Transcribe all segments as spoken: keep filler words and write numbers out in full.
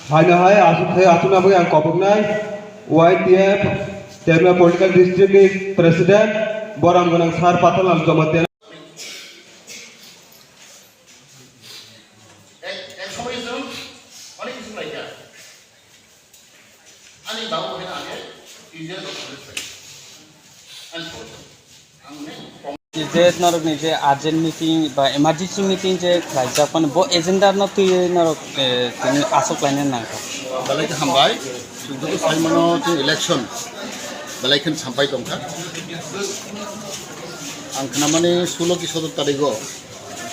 Haino hai aswk khe achukna bagwi ang koboknai Y T F Terma Political District ni President Borom Gwnang Sir Patalal Jamatia. Ek, ek somoy chwng onek kisu khlaikha. Ani babu hwnkhe ang khe T J doctor khlai. Ani somoy chwng. Ang ne kong- Je norokni je urgent meeting ba emergency meeting je khlaijak mani bo agenda no twiwi norok, eh, tini aswk laina nangkha. Belai khe hambai. Chwng joto sai mano chwng election belai kheno sampai tongkha. Ang khnamani sulo ki sodor tarigo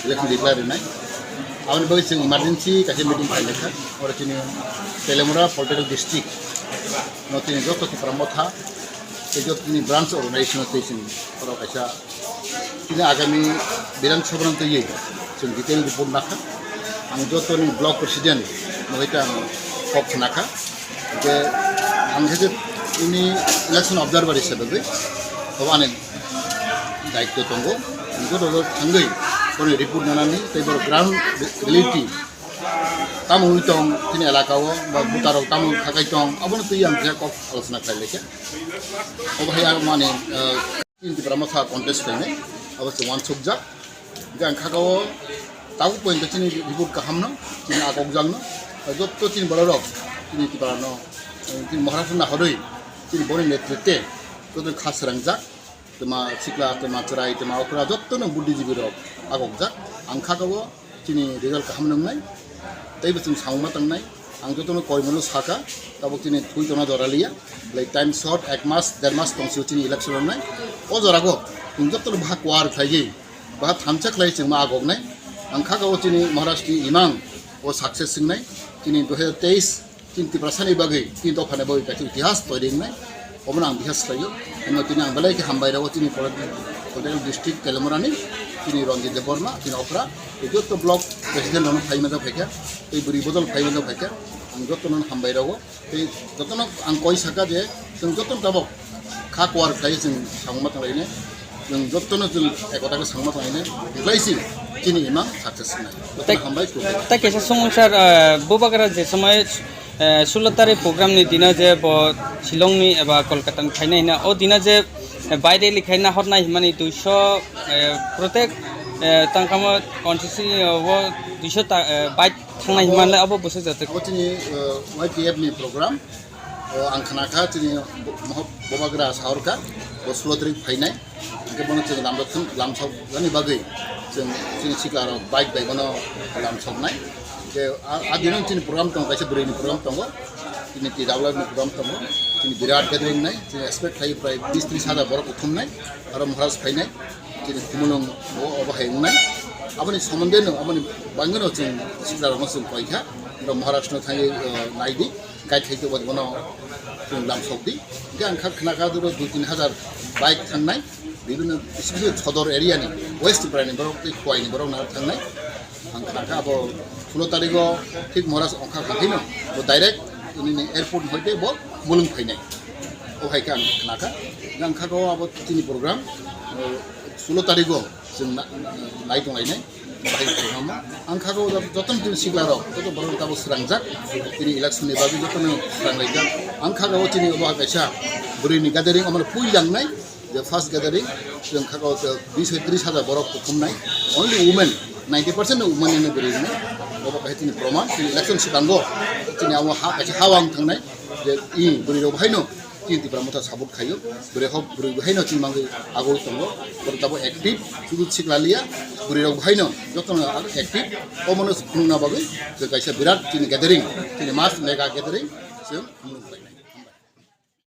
election declare rinai. Aboni bagwi chwng emergency kaisa meeting khailai kha. Oro chini Telemura political district no chini joto Tipra Motha tei joto chini branch organization no tei chwng oro kaisa chini agami Bidhan Sabha no twiwi chwng detail report nakha. Ang jotoni block president no hai ang kok nakha. Hingke ang khe je ini election observer hisabe bai, obo ani daityo tongo. Ang joto jot thangwi boni report nanani tei boro ground reality tamo wngwi tong chini elaka o ba voter rok tamo khakai tong, abono twi ang khe kok alochona khlai lai khe. Obo hai ang mani, eh, Chini Tipra Motha contest khlainai, abo se uansukjak. Hingke ang kha o tabuk pointo chini report kaham no, chini akokjak no, jotto chini borok rok, chini Tipra no, chini Maharashtra naharwi, chini boni netritwe, joto kha srangjak, twma sikla, twma chwrai, twma okra, jotto no buddhijibi rok akokjak. Ang kha o, chini result kaham nwngnai, teibo chwng samungma tangnai. Ang jotono koimano saka, tabuk chini thui tongna jora liya, belai time short, ek mas, der mas tongsi chini election wngnai. O jorago chwng jotono baha kuar khlaiwi, baha thansa khlai chwngma agoknai. Ang kha o chini Maharashtra ni imang o success wngnai, chini dui hajar teis chini Tiprasani bagwi, chini dophani bagwi kaisa itihas toiri wngnai. Omono ang bihas khlaio. Eno tini ang belai khe hambai rwo chini Kolkata district Telemurani, chini Ranjit Debbarma, chini Okra, tei joto block president rokno phai manjak phaikha, tei bwrwi bodol phai manjak phaikha. Ang jotono hambai rwo, tei jotono ang koi saka je chwng jotono tabok kha kuar khlai chwng samungma tanglainai. Chwng jotono chwng ekota khe samungma tanglainai. Belai si chini imang success wngnai. Jotono hambai, khulumbai. Tei kaisa song sir, ah, Bubagra je somoi eh, sulo tarik program ni dino je bo Shillong ni eba Kolkata ni phainai hina, o dino je, eh, baire likhaina hotnai himani duiso, eh, protek, eh, tangkamo constituency o duiso ta, eh, bike thangnai himanle abo bwswk jatok. Abo chini, eh, Y T F ni program, eh, ang khna kha chini bo-, moho-, Bubagra sahor kha, bo sulo tarik phainai. Hingke bono chwng lamrok thung, lamsok yani bagwi chwng chini sikla rok bike bai bono lamsoknai. Hingke a, a dino chini program tongo, kaisa bwrwi ni program tongo, chini T W F ni program tongo, chini birat gathering nai, chini expect khlai prai bis tris hajar borok kuthumnai, aro Maharaj phainai, chini khumulwng o, obo hai wngnai. Aboni somonde no, aboni bagwi no chwng sikla rokno chwng koi kha, oro Maharaj no thangwi, o, naidi. Guide khaikhe bo bono chwng lamsokdi. Hingke ang kha khna kha duro dui tin hajar bike thangnai, bibhinno specially sodor area ni, West Tripura ni borok tei Khowai ni borok nang thangnai. Ang khna kha abo sulo tarigo thik Maharaj ongkha kha phino bo direct nini airport hoite bo mulung phainai. O hai khe ang khna kha. Ang kha ko abo chini program, o, sulo tarigo chwng na-, nai tong lainai. Bahai khoroknamo. Ang kha o jotono tini sikla rok, joto borok tabuk srangjak. Tini election ni bagwi jotono srang laijak. Ang kha o tini obo kaisa bwrwi ni gathering, omo pui langnai. Je first gathering, chwng kha o bis hai tris hajar borok kuthumnai. Only women, ninety percent no women ni bwrwi ni. Obo kaisa tini proman, tini election swkango tini amo ha kaisa ha wng thangnai. Je i bwrwi rok haino. Chini Tipra Motha support khaio, bwrwi hok bwrwi haino chini mangwi agoi tongo, borok tabuk active, sudu sikla liya, bwrwi rok haino jotono active, omono phunukna bagwi chwng kaisa birat chini gathering, chini mass mega gathering chwng phunukgo.